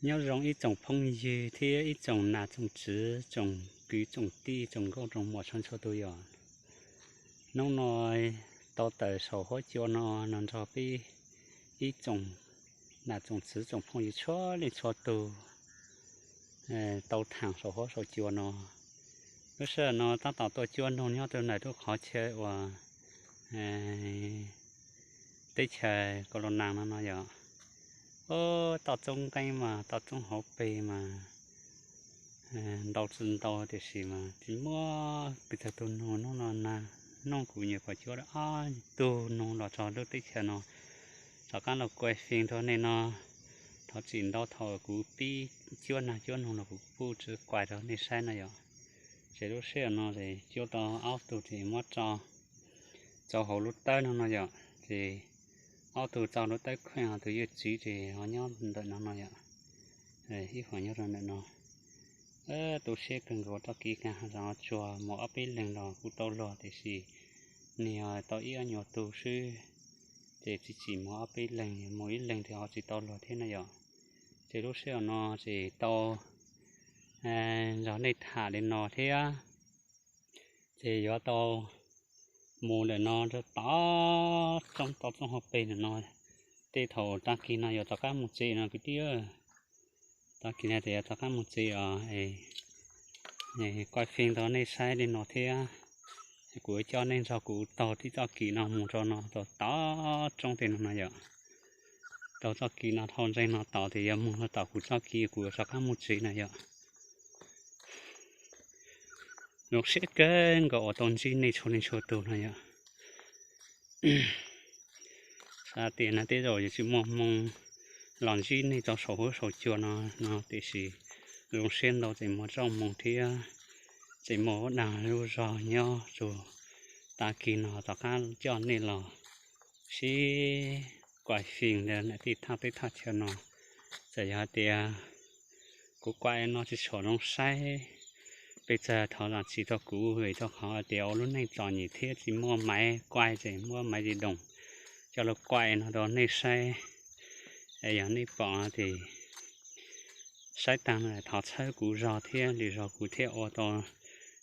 Nyob zoo ib tsoom phooj ywg thiab ib tsoom nam tsoom tswv, tsoom kwv tsoom tij, tsoom nkauj tsoom muam txhua txhua tus yom. Hnub no tau tawm saum huab cua no, no nrog peb ib tsoom nam tsoom tswv tsoom phooj ywg txhua leej txhua tus tau thaam saum huab saum cua no. Lub sij hawm no tab tom tuaj cuab noog nyob rau ntawm lub qhov chaw uas teb chaws Kaus Laus Nas no no yom. Toj txoob nqeeb mas toj txoob hauv pes mas ntau tsis ntau, tiam sis mas tsis muaj pes tsawg tug noog. Hnub no na, noog kuv nyuam qhuav cuab ob tug noog los txog lub teb chaws no, rov qab los kuaj feej rau nej no. Thov txim ntau thaum kuv pib cuab nag cuab noog los kuv kuj tsis kuaj rau nej saib no yom. Ces lub sij hawm no ces cuab tau ob tug ces muab tso rau hauv lub tawb no no yom. Ces ob tug tso lub tawb kheej, ho tus yawg txiv ces ho nyob ntawm no no yom. Ib qho nyob rau ntawm no. Tu siab kawg nkaus, txoj kev kag hav zoov tsuag mus ob peb leeg los kuj tau luag, tiam sis nws yog tau ib ob nyuag tug xwb, ces tsis tsim mus ob peb leeg, mus ib leeg ces ho tsis tau luag thiab na yom. Ces lub sij hawm no ces tau nrog nej tham li no thiab, ces yuav tau mus lawm no rau tom toj txoob hauv pes ntawm no. Tej thaum tag kis no yuav rov qab mus tsev no kwv tij. Tag kis no ces yuav rov qab mus tsev os. Kuaj feej rau nej saib li no thiab, kuv coj nej nrog kuv taug tej txoj kev no mus rau no rau tom roob tej no no yom. Taug txoj kev no dhau ntseeg no tom ces yuav mus rau tom kuv txoj kev kuv yuav rov qab mus tsev no yom. Zoo siab kawg nkaus uas tau ntsib nej txhua leej txhua tus no yom. Xav tias na tej zaum yuav tsis muaj hmoo los ntsib nej rau saum huab saum cua no no, tiam sis zoo siab ntau tseem muaj txoj hmoo thiab tseem muaj ua dag lub zog nyob txog tag kis no rov qab coj nej los sib kuaj feej ntawm tej thaj teb thaj chaw no. Txawm yog hais tias kuv kuaj no tsis tshua zoo saib, pes tsawg thov zam txim rau kuv, vim rau qhov hais tias ua lub neej txom nyem thiab tsis muaj maiv kuaj ces muab maiv di doos coj los kuaj no rau nej saib. Es yog nej pom ces saib tag no thov txhawb kuv zog thiab, lwm zaus kuv thiaj ua tau,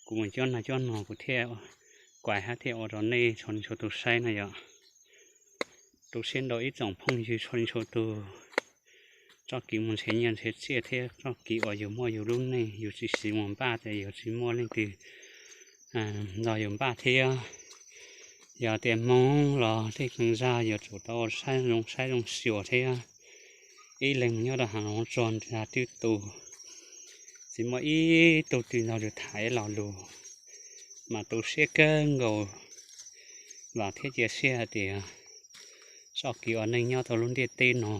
kuv mus cuab nag cuab noog kuv thiaj kuaj hab thiaj ua rau nej txhua txhua tus saib no yom. Tu siab ntau ib tsoom phooj ywg txhua txhua tus. Txoj kev mus nrhiav nyiaj nrhiav txiaj thiab txoj kev uas yus muaj yus lub neej yus tsis siv mus npaj ces yus tsis muaj leej twg nrog yus npaj thiab. Yog tias hmoo los tej kev zaj yuav tsum tau saib zoo saib zoo xyuas thiab. Ib leeg nyob rau hav zoov tsuag nrag twb tu, tsis muaj ib tug twg nrog yus tham ib lo lus, mas tu siab kawg nkaus. Vam thiab cia siab hais tias txoj kev ua neej nyob rau lub ntiaj teb no,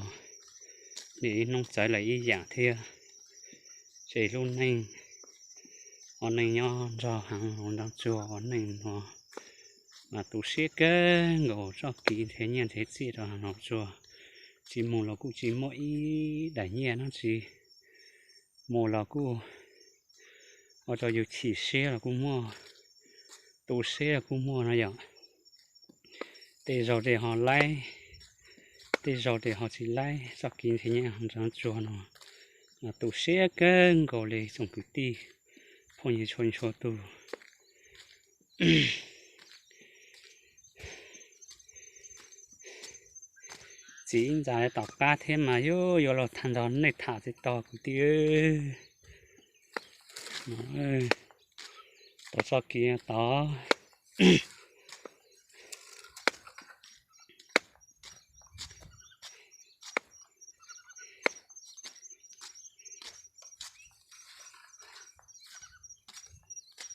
nws ib hnub txawv lawm ib yam thiab. Ces lub neej ua neej nyob nrog hav zoov tsuag ua neej no, mas tu siab kawg nkaus. Txoj kev nrhiav nyiaj nrhiav txiaj rau hav zoov tsuag, tsis mus los kuj tsis muaj ib daim nyiaj dab tsi, mus los kuj ua rau yus chim siab los kuj muaj, tu siab los kuj muaj no yom. Tej zaug ces ho laib, tej zaug ces ho tsis laib. Txoj kev nrhiav nyiaj hav zoov tsuag no mas tu siab kawg nkaus li tsoom kwv tij phooj ywg txhua txhua tus. Txiv ntxas tom qab thiab mas yuav yuav los tham nrog nej tham tsis tau kwv tij. Tau txoj kev tod.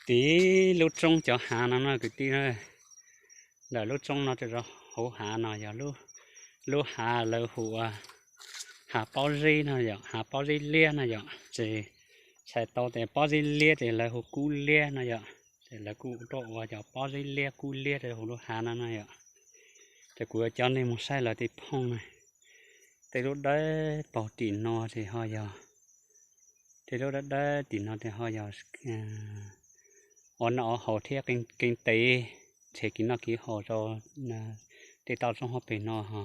Tim lub roob cov hav no no kwv tij, ntawm lub roob no rau hauv hav no yog lub hav lawv hu ua hav pob zeb no yom, hav pob zeb liab no yom. Ces txhais tau tias pob zeb liab ces lawv hu kub liab no yom. Ces lawv kuj tuaj ua cov pob zeb liab kub liab rau hauv lub hav no no yom. Ces kuv yuav coj nej mus saib lawv tej phooj na. Tej lub dawb paug tim no ces ho yog, tej lub dawb dawb tim no ces ho yog ua noj ua haus thiab keeb tes, nrhiav kev noj kev haus rau tej toj roob hauv pes no ho.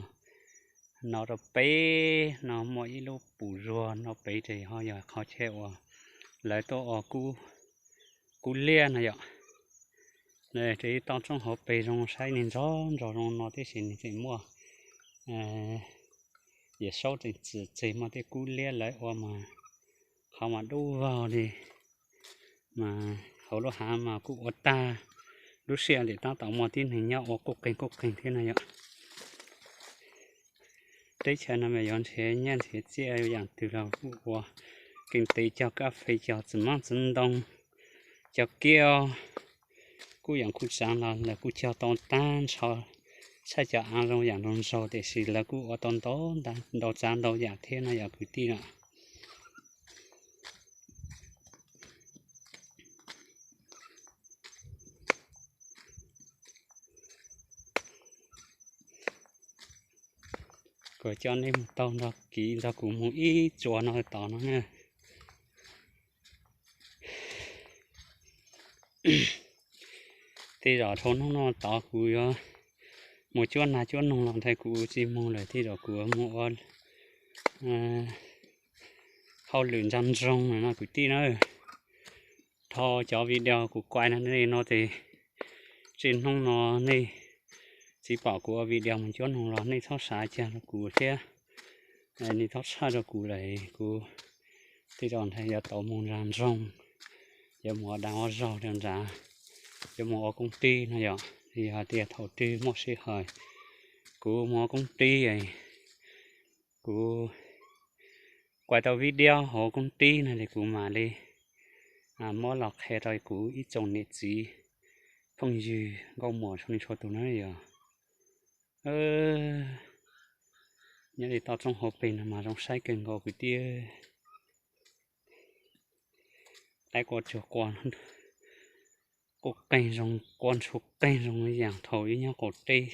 No rau pem no muaj ib lub pum zuag no pem ces ho yog qhov chaw uas lawv tuaj ua kub liab no yom. Ces ib toj roob hauv pes zoo saib nws nrog nrog zoo no tib si nws tseem muaj, yawm saub tseem txwm tseg muaj tej kub liab lawv ua mas qhov mas dub vog li. Mas hauv lub hav mas kuj ua tag, lub sij hawm ntawd tab tom muaj tib neeg nyob ua quj qeeg quj qeeg thiab no yom. Teb chaws no mas yuav nrhiav nyiaj nrhiav txiaj yam twg los kuj ua, kees tiv cog kab fes cog txiv hmab txiv ntoo, cog kiab, kuj yam kuj tsav los lawv kuj cog tau tag nrho, tshaj cov av zoo yam nrog nraug tiam sis lawv kuj ua tau ntau ntau tsav ntau yam thiab no yom kwv tij no. Kuv coj nej mus taug nrog kiv nrog kuv mus ib tsuas no tod no na. Tej zaum dhau hnub no tod kuv yuav mus cuab nag cuab noog los ntawd kuv tsis mus lawm, tej zaum kuv mus ua hauj lwm ntsa nroog no kwv tij na. Dhau cov video kuv kuaj no nej no ces tsis hnub no nej tsis pom kuv ua video mus cuab noog los nej txhob xav cag rau kuv thiab, nej txhob tshaj rau kuv lawm. Kuv tej zaum ntawd yuav tau mus ntsa nroog, yuav mus ua dab ua zaug rau nrad, yuav mus ua koob tij no yom. Yog hais tias thaum twg muaj sij hawm kuv mus ua koob tij, kuv kuaj tau video hauv koob tij no ces kuv mam li muab los qhia rau kuv ib tsoom niam txiv phooj ywg nkauj muam txhua leej txhua tus na yom. Nyob li toj roob hauv pes no mas zoo saib kawg nkaus kwv tij. Qaib qua tsuag qua quj qeeg zoo, qua ntshua qeeg zoo li yam thaum ub nyob qaum teb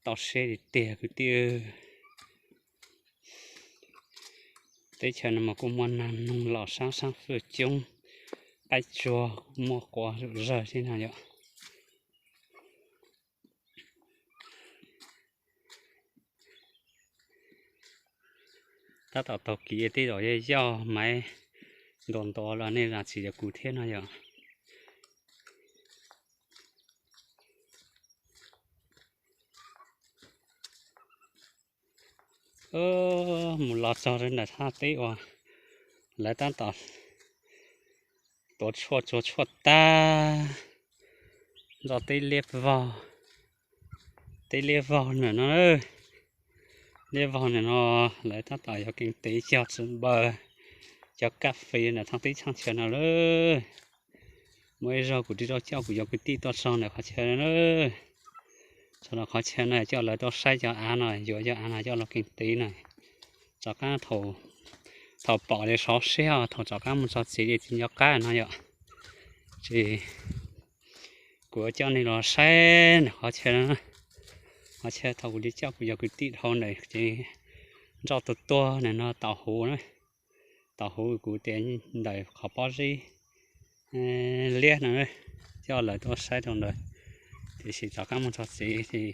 toj siab tiag tiag kwv tij. Teb chaws no mas kuj muaj nag noog los sab sab fwj coob, qaib tsuag kuj muaj qua zom zaws thiab no yom. Tab tom taug kiv tej zaum yog yoj maiv ntuas ntuas los nej zam txim rau kuv thiab no yom. Mus los txog rau ntawm thaj teb uas lawv tab tom tuav tshuaj tsuag tshuaj tag, nroj teb liab vog, teb liab vog ntawm no, liab vog ntawm no lawv tab tom yuav kees tiv cog txiv npaws, cog kab fes ntawm thaj teb chaws no lawm. Muaj ib zaug kuv rov coj kuv cov kwv tij tuaj txog ntawm qhov chaw no, txog ntawm qhov chaw no coj lawv tuaj saib cov av no, yuav cov av no coj los kees tiv na. Rov qab thaum pom li sov siab thaum rov qab mus txog tsev li tsis nco qab no yom. Ces kuv coj nej los saib ntawm qhov chaw no, qhov chaw thaum kuv li coj kuv cov kwv tij dhau ntawm ces nroj tuag tuag ntawm no tau huv na, tau huv kuv tias ntawm qhov pob zeb liab no, coj lawv tuaj saib rau ntawd. Tiam sis rov qab mus txog tsev ces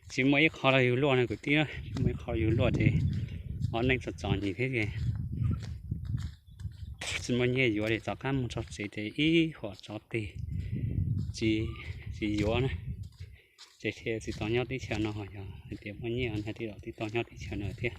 tsis muaj ib qho los yus luaj no kwv tij, tsis muaj ib qho yus luaj ces ob neej txom txom nyem thiab ces tsis muaj nyiaj yuav ces rov qab mus txog tsev ces ib huam tsov tig, tsis yuav na. Ces thiaj tsis tau nyob teb chaws no, yog hais tias muaj nyiaj no thiaj tsis tau nyob teb chaws no thiab.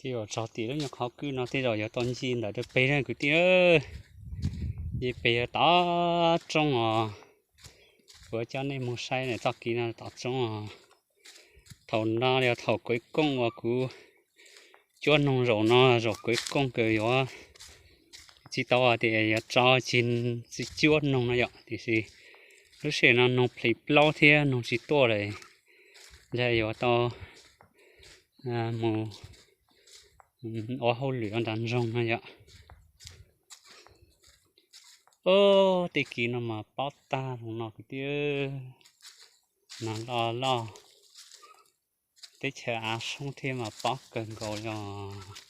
Ces yuav txog tim lub nyuag qhov kwj no tej zaum yuav tau ncig ntawm rau pem na kwv tij. Ncig pem yuav tom roob os. Kuv coj nej mus saib na, txoj kev no tom roob os. Thaum no yog thaum kwv kooj uas kuv cuab noog zaum no, zaum kwv kooj kws yuav tsis tau tias yuav tso tsis txi cuab noog no yom, tiam sis lub sij hawm no noog plhis plaub thiab noog tsis tuaj lawm, ntshe yuav tau mus ua hauj lwm nram nroog no yom. Tej kis no mas pob tag los no kwv tij, nas loj loj, teb chaws av soob thiab mas pob kawg nkaus li os.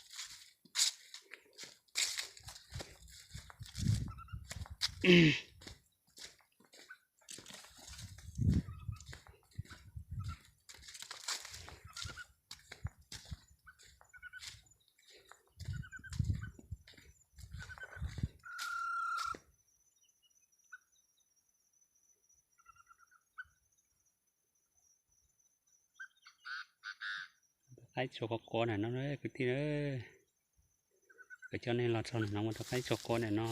Qaib tsuas quav quav ntawm no kwv tij, kuv coj nej los txog ntawm no ua rau qaib tsuas quav ntawm no.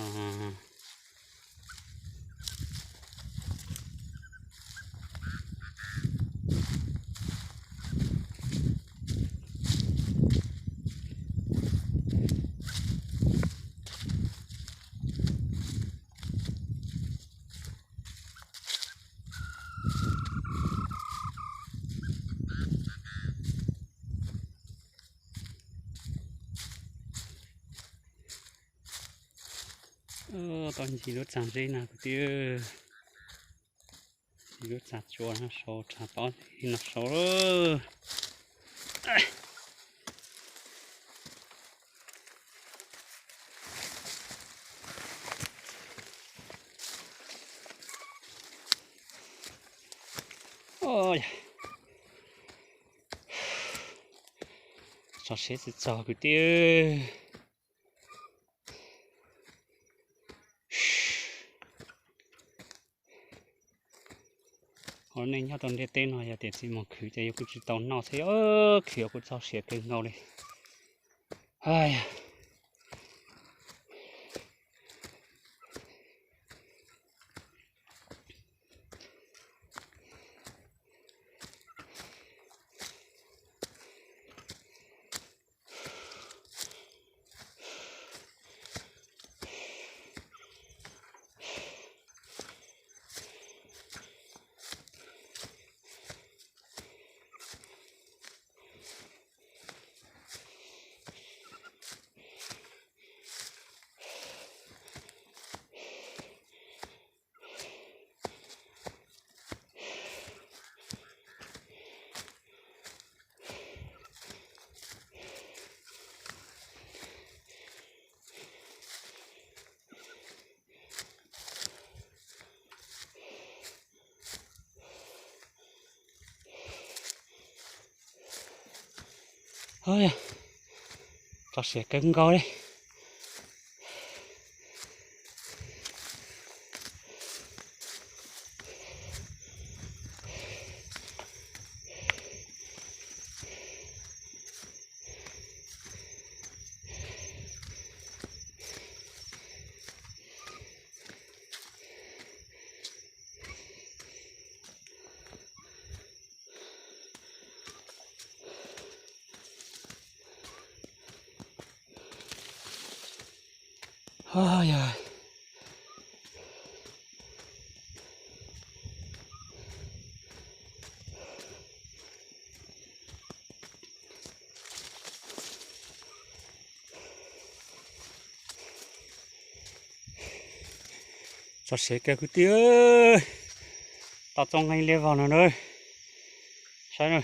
Tau ncig lub txag zeb no kwv tij, ncig lub txag tsua no sau, txag pob no sau. Tso siab txog txog kwv tij. Ua neej nyob rau ntiaj teb no yog tias tsis mus khwv ces yuav kuj tsis tau noj thiab, khwv kuj txog siav kawg nkaus li. Tso siav kawg nkaus li. Tso siav kawg kwv tij, tau txooj nqeeb liab vog no na. Saib na,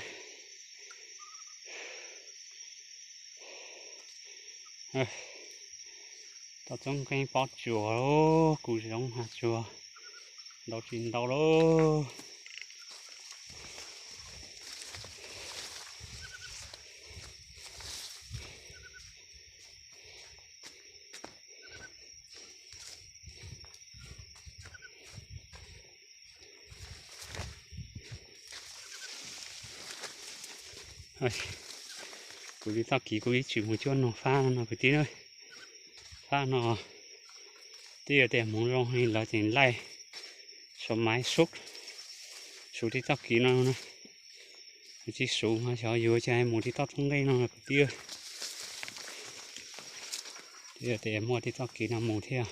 tau txooj nqeeb pob tsuas, kuv zoo hais tsuas ntau tsis ntau lauj. Kuv li txoj kev kuv ib txwm mus cuab noog fab no kwv tij, fab no twb yog tias hmoov zoo li lawv tseem laij sau maiv sub, sub tej txoj kev no, tsis sub mas xyov yuav cas mus tej toj txooj nqeeb no kwv tij. Yog tias muaj tej txoj kev no mus thiab.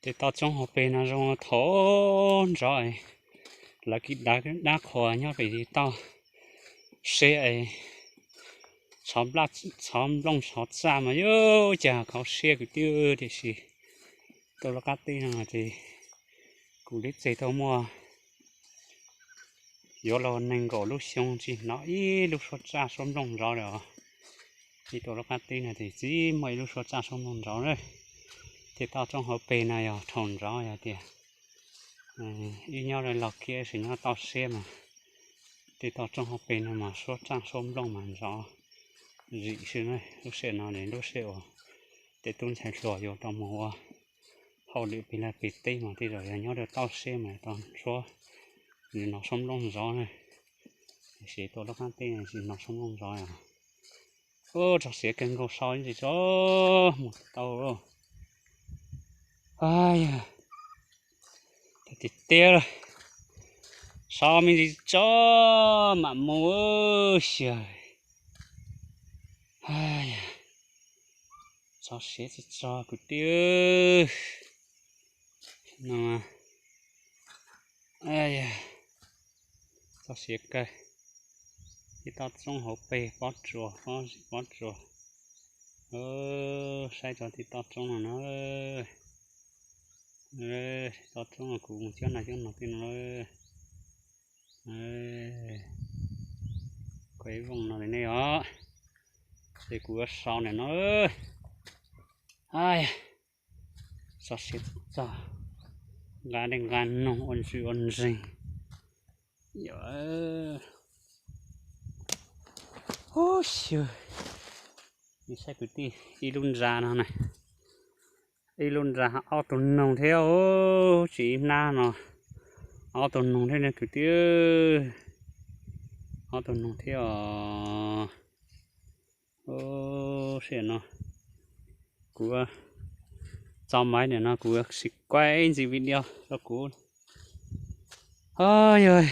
Tej toj roob hauv pes no zoo thaum nrov, lawv kev dab qhuas nyob pem toj siab es txhov nplooj txhov txaj mas yuav cas kho siab kwv tij, tiam sis tuaj lub qab teb no ces kuv lub tsev tau muaj yuav luag nees nkaum lub xyoo tsis hnov ib lub suab tsaj suab nplooj nrov li os. Ib tuaj lub qab teb no ces tsis muaj ib lub suab tsaj suab nplooj nrov na. Tej toj roob hauv pes no yog thaum nrov yog tias ib nyob los kiag sis nyob toj siab mas tej toj roob hauv pes no mas suab tsaj suab nplooj mas nrov zim xwb na. Lub sij hawm no lub sij hawm uas tej tub ntxhais hluas yuav tau mus ua hauj lwm pem laj pem teb mas tej zaum yog nyob rau toj siab mas tau suab, hnov suab nplooj nrov na. Tiam sis tuaj lub qab teb tsis hnov suab nplooj nrov os. Ub, tso siav kawg nkaus, so ntsis tso mus tau. Yog tiag tiag, so me ntsis tso mam mus xyov. Tso siav tsis tso kwv tij. No, tso siav kawg. Ib toj roob hauv pes pob tsuas pob zim pob tsuas. Saib tso tim toj roob no na. Toj roob no kuv mus cov no cov no tej no. Kuv ib vooj no li nej os, ces kuv yuav sau ntawm no. Tso siav txog nqa dej nqa noog ua ntsws ua ntseg. Yog, ub xyov, saib kwv tij, ib lub ntsa no na, ib lub ntsa ob tug noog thiab, tsis ib hnab no, ob tug noog thiab ne kwv tij, ob tug noog thiab os. Sij hawm no kuv tso maiv nim no kuv sim kuaj ib ntsis video rau kuv. Yog,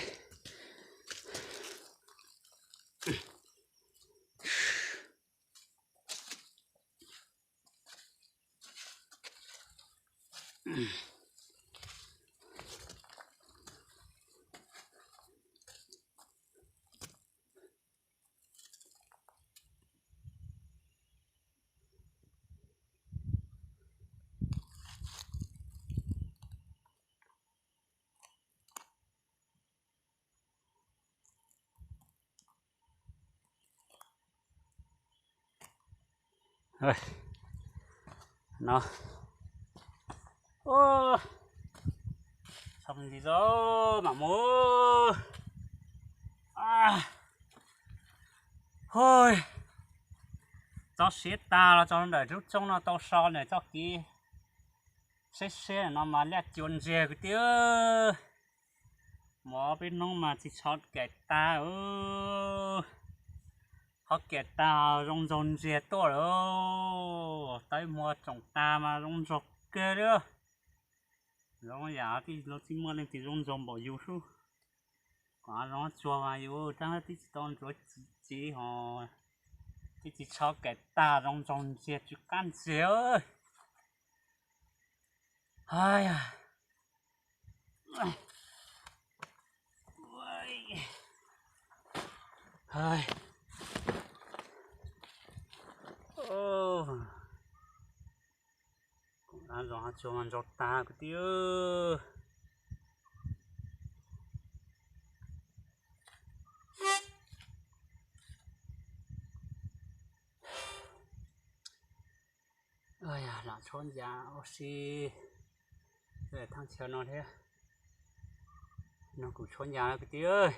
No, tso me ntsis tso mam mus. Hu, tso siav tag los tso ntawm lub roob no tau so ntawm txoj kev siab siab no mas liaj cua ntsiag kwv tij. Mov peb hnub mas tsis txhob kaim tag. Qhov kaim tag zoo ntsoog ntsiag tuaj lawm. Tawb hmuag tsoom tag mas zoo ntsoog kawg li. Zoo yam tij laug txij muaj leej twg zoo ntsoog npaum yus xwb. Kom zoo tsuag mas yus rab tib tsis tau ntsuav txiv ho tib tsis txhob kaim tag zoo ntsoog ntsiag tsw qab ntsiag. Hais, kuv zoo tsuag mas ntsoog tag kwv tij. Lam tshuab ncas ua si thaj chaw no thiab. No kuv tshuab ncas kwv tij.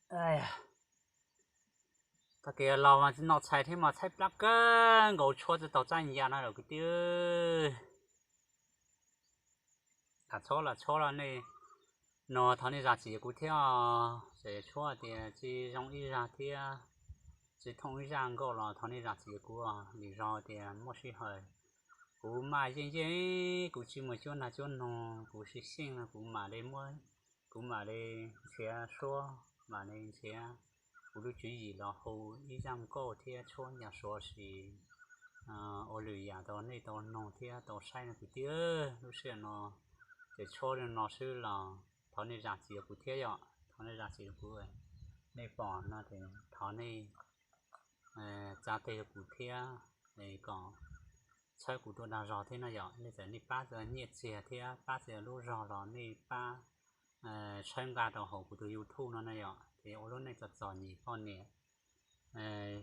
Tag kis los mas noj tshais thiab mas tshaib plab kawg nkaus, tshuab tsis tau txaj ya no lawm kwv tij. Tham tshuab los tshuab los nej no thov nej zam txim kuv thiab. Txawm tshuab tias tsis zoo ib zaj thiab tsis thooj ib zaj nkauj los thov nej zam txim kuv, vim zog tias muaj sij hawm kuv maj yeej yeej, kuv tsis muaj cuab nag cuab noog, kuv sib xyeej no kuv mam li muab, kuv mam li nrhiav suab, mam li nrhiav kuv lub tswv yim los hu ib zaj nkauj thiab tshuab ncaj suav sis ua lwm yam rau nej tau noog thiab tau saib no kwv tij. Lub sij hawm no ces tshuab li no xwb los thov nej zam txim kuv thiab yom, thov nej zam txim kuv. Nej pom no ces thov nej tsa tes rau kuv thiab, kom txhawb kuv tus dag zog thiab no yom. Nej txawm nej pab txog nyiaj txiag thiab pab txog lub zog los nej pab txhawb nqa rau hauv kuv tus YouTube no na yom. Ces ua lub neej txom txom nyem poj niam,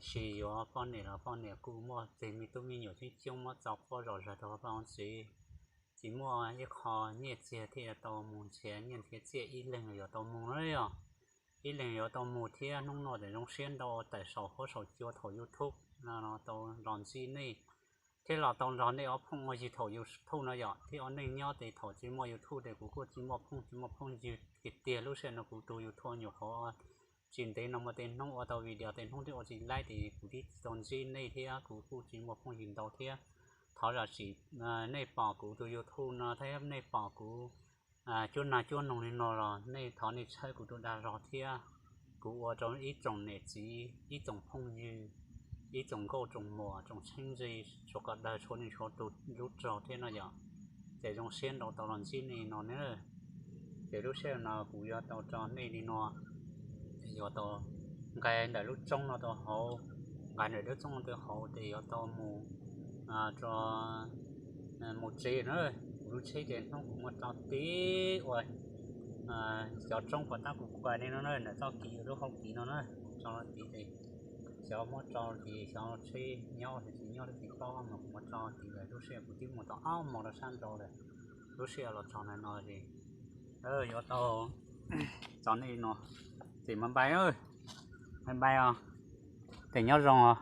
sis yuav poj niam los poj niam kuj muaj tes me tub me nyuam coob coob muab txo quaj zom zaws rau poj ntxwv, tsis muaj ib qho nyiaj txiag thiaj tau mus nrhiav nyiaj nrhiav txiaj ib leeg yuav tau mus no yom. Ib leeg yuav tau mus thiab hnub no ces zoo siab ntau tawm saum huab saum cua thaum YouTube no tau los ntsib nej thiab los tau nrog nej ob phooj ua ywg thaum YouTube no yom. Thiab ua neej nyob ces thaum tsis muaj YouTube ces kuv kuj tsis muaj phooj tsis muaj phooj ywg tiag tiag. Lub sij hawm no kuv tus YouTube nyuam qhuav tsis ntev no muaj tej hnub ua tau video tej hnub twb ua tsis laib ces kuv twb tsis tau ntsib nej thiab kuv kuj tsis muaj phooj ywg ntau thiab. Thov zam txim nej pom kuv tus YouTube no thiab nej pom kuv cuab nag cuab noog li no los nej thov nej txhawb kuv tus dag zog thiab. Kuv ua rau ib tsoom niam txiv, ib tsoom phooj ywg, ib tsoom nkauj tsoom muam tsoom txheeb ze, txhua ko daws txhua neej txhua tus lub zog thiab no yom. Ces zoo siab ntau tau los ntsib nej no na. Ces lub sij hawm no kuv yuav tau tso nej li no, yuav tau nqa ntawm lub tshoob no rau hauv, nqa ntawm lub tshoob no rau hauv ces yuav tau mus rau mus tsev na. Kuv lub tsheb ces hnub kuv muab tso tid uas cov tshoob puas tab kuv kuaj li no na, ntawm txoj kev lub hauv kev no na, kuv tso tid ces xyov muab tso tid xyov tsheb nyob los tsis nyob los tsis paub mas kuv muab tso tid lawm. Lub sij hawm kuv twb mus tau ob hmos rau sab nraud lawm, lub sij hawm los txog ntawm no ces yuav tau tso nej li no ces mas npai, mas npai os, ces nyob zoo os.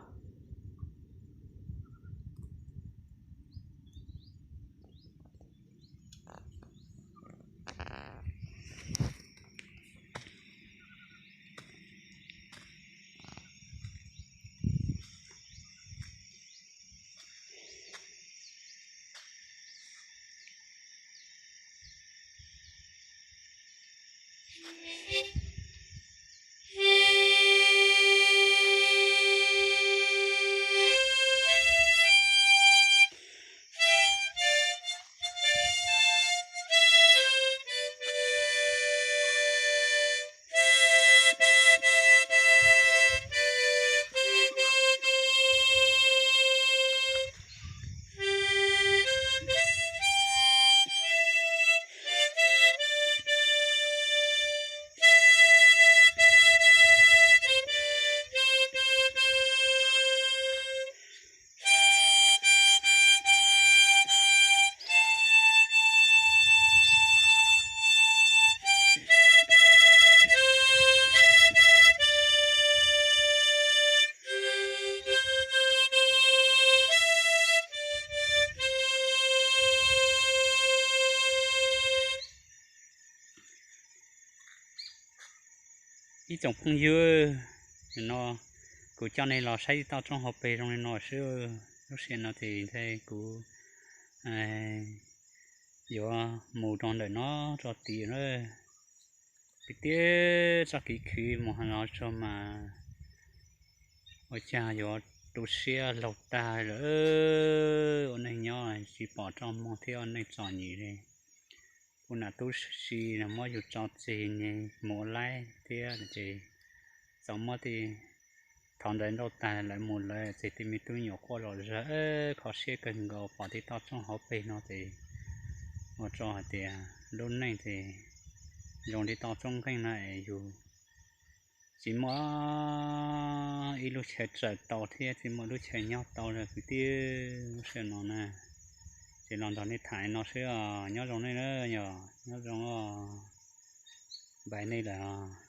Ib tsoom phooj ywg, no kuv coj nej los saib toj roob hauv pes zoo li no xwb. Lub sij hawm no ces nthe kuv yuav mus rau ntawm no rau tid na. Kwv tij, txoj kev khwv mus ha los tso mas ua cas yuav tu siab laug tag lawm. Ua neej nyob tsis pom roj muag thiab ua neej txom nyem li. Kuv nam tub si muab yus tso tseg ne mus ua laib thiab ces txom muab tej thov ntawv nrauj tag lawv mus lawv ces tej me tub nyuam quaj zom zaws kho siab kawg nkaus pom tej toj roob hauv pes no ces ua rau hais tias lub neej ces zoo li toj roob nqeeb na es yus tsis muaj ib lub chaw tsaws tau thiab tsis muaj lub chaw nyob tau li kwv tij. Lub sij hawm no na ces los nrog nej tham no xwb os. Nyob zoo nej na, yog nyob zoo os, npaj nej lawm os.